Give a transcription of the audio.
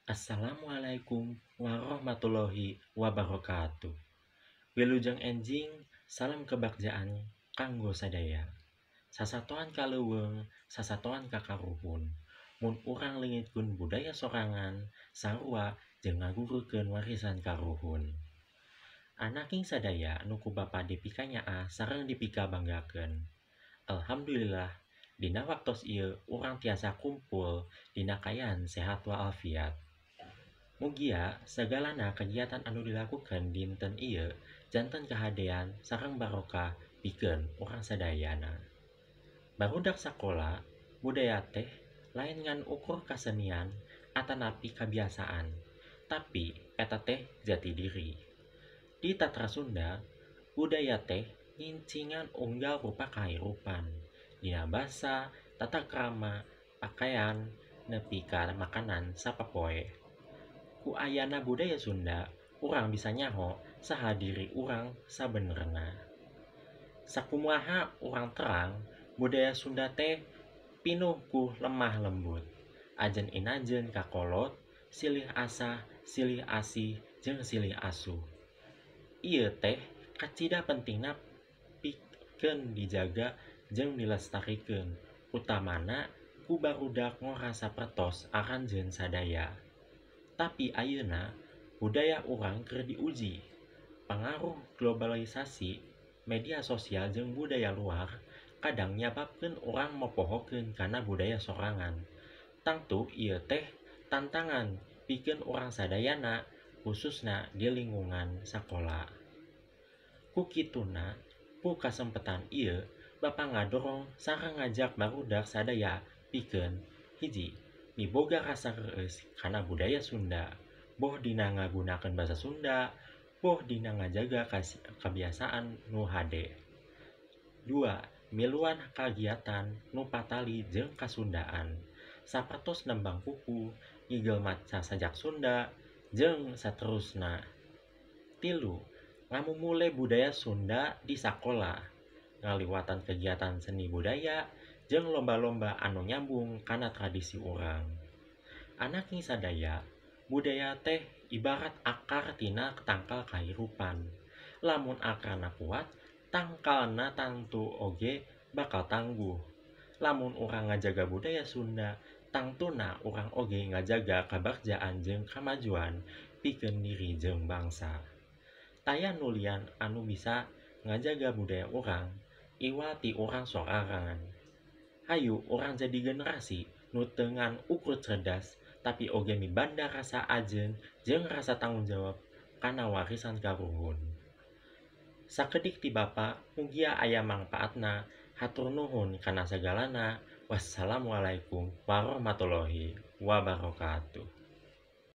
Assalamualaikum warahmatullahi wabarakatuh. Wilujeng enjing, salam kebagjaan kanggo sadaya. Sasatoan ka leuweung, sasatoan ka karuhun. Mun urang leungitkeun budaya sorangan, sarua jeung ngagurukeun warisan karuhun. Anaking sadaya nu ku Bapa dipikanyaah sareng dipikabanggakeun. Alhamdulillah, dina waktos ieu urang tiasa kumpul dina kaayaan sehat walafiat. Mugia sagalana kegiatan anu dilakukeun dinten ieu janten kahadean sareng barokah pikeun urang sadayana. Barudak sakola, budaya teh lain ngan ukur kasenian atanapi kabiasaan, tapi eta teh jati diri. Di Tatra Sunda, budaya teh ngincingan unggal rupa kahirupan, dina basa, tata krama, pakaian, nepi ka makanan sapopoe. Ku ayana budaya Sunda, urang bisa nyaho saha diri urang sabenerna. Sakumaha urang terang, budaya Sunda teh pinuh ku lemah lembut, ajen inajen ka kolot, silih asah, silih asih, jeung silih asuh. Ieu teh kacida pentingna pikeun dijaga jeung dilestarikeun, utamana ku barudak ngora sapertos aranjeun sadaya. Tapi ayeuna budaya urang keur diuji. Pangaruh globalisasi, media sosial jeung budaya luar kadang nyababkeun urang mopohokeun kana budaya sorangan. Tangtu ieu teh tantangan pikeun urang sadayana, khususna di lingkungan sakola. Ku kituna, ku kasempetan ieu, Bapa ngadorong sareng ngajak barudak sadaya pikeun hiji, miboga rasa reueus kana budaya Sunda, boh dina ngagunakeun basa Sunda, boh dina ngajaga kabiasaan nu hade. 2. Miluan kagiatan nu patali jeung kasundaan, sapertos nembang pupuh, ngigel maca sajak Sunda, jeung saterusna. 3. Ngamumule budaya Sunda di sakola, ngaliwatan kegiatan seni budaya jeung lomba-lomba anu nyambung kana tradisi urang. Anaking sadaya, budaya teh ibarat akar tina tangkal kahirupan. Lamun akarna kuat, tangkalna tangtu oge bakal tangguh. Lamun urang ngajaga budaya Sunda, tangtuna urang oge ngajaga kabagjaan jeung kamajuan pikeun diri jeung bangsa. Taya nu lian anu bisa ngajaga budaya urang, iwal ti urang sorangan. Hayu urang jadi generasi nu teu ngan ukur cerdas, tapi oge mibanda rasa ajen jeung rasa tanggung jawab kana warisan karuhun. Sakedik ti Bapa, mugia aya mangpaatna. Hatur nuhun kana sagalana. Wassalamualaikum warahmatullahi wabarakatuh.